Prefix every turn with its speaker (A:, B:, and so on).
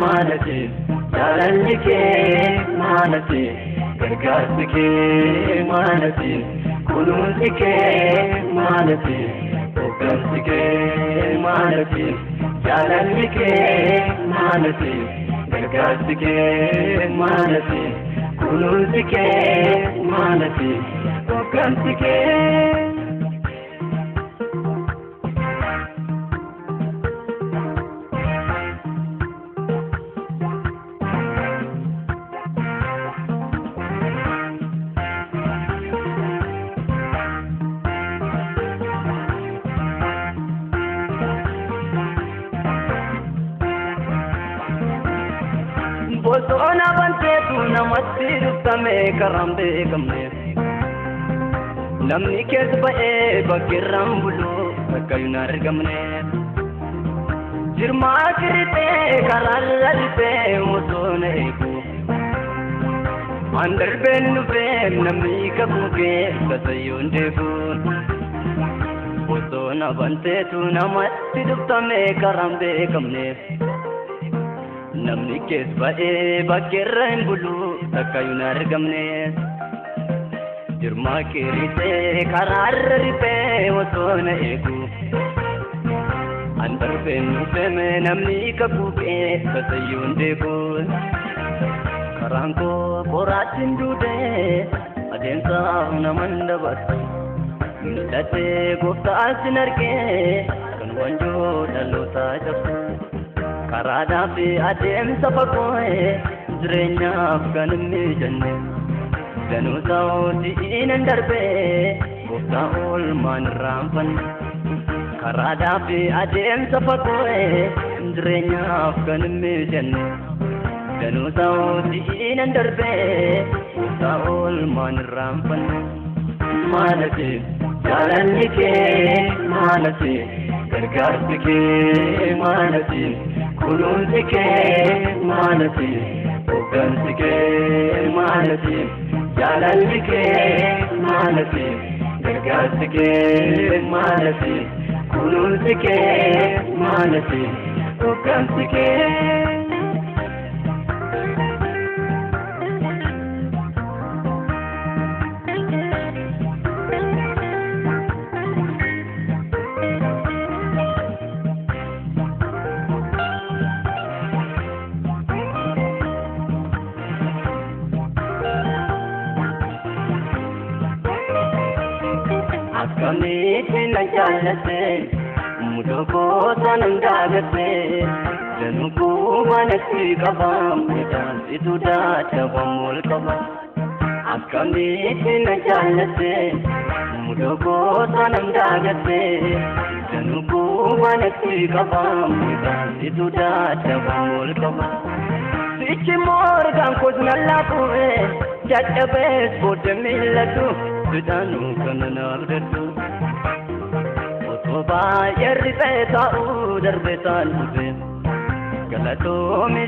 A: maalati jaalalli kee maalati gargaarsi kee maalati kunuunsi kee maalati hoggansi kee maalati jaalalli kee maalati gargaarsi kee maalati kunuunsi kee maalati hoggansi kee. Bosona banteetu namatti dhuftame karaan beekamne. Namni keessa ba'ee bakkeerraan bulu bakka hin argamne. Jirmaa kiritee karaan lalisee osoo na eegu. Waan darbeen dhufee namni kakuukee tasayyoo hin deebi'u. Bosona banteetu namatti dhuftame karaan beekamne. Namni keessa ba'ee bakkeerra hin bulu takka hin argamne. Jirma kiritee karaarra riphee osoo na eegu. An darbeen dhufeeme namni kakuukee tasayyoo hin deebi'u. Karaan koo qoraattiin duudee adeemsaaf naman dabarsu. Mil'atee gooftaa sin argee kan waanjoo dhalootaa cabsu. Karaadhaa fi adeemsa fagoo jireenyaaf kan hin mijanne. Danuu sa'ootii nan darbee gooftaa oolmaan irraanfanne. Karaadhaa fi adeemsa fagoo jireenyaaf kan hin mijanne. Danuu sa'ootii nan darbee gooftaa oolmaan irraanfanne. Maalati jaalalli kee maalati gargaarsi kee maalati kunuunsi kee maalati hoggansi kee maalati jaalalli kee maalati gargaarsi kee maalati kunuunsi kee maalati hoggansi kee. Akkamitti na jaallatte mudoo goota nan daagatte danuu kumanatti qabamte taasisu dadhabamu ol qaba. Akkamitti na jaallatte mudoo goota nan daagatte danuu kumanatti qabamte taasisu dadhabamu ol qaba. Sichi morgaan koos na laafuue dadhabees booda miillatu. Bidaanuu kana naaf dadhu otoo baay'ee riphee taa'uu darbee taan dhufe galatoomi.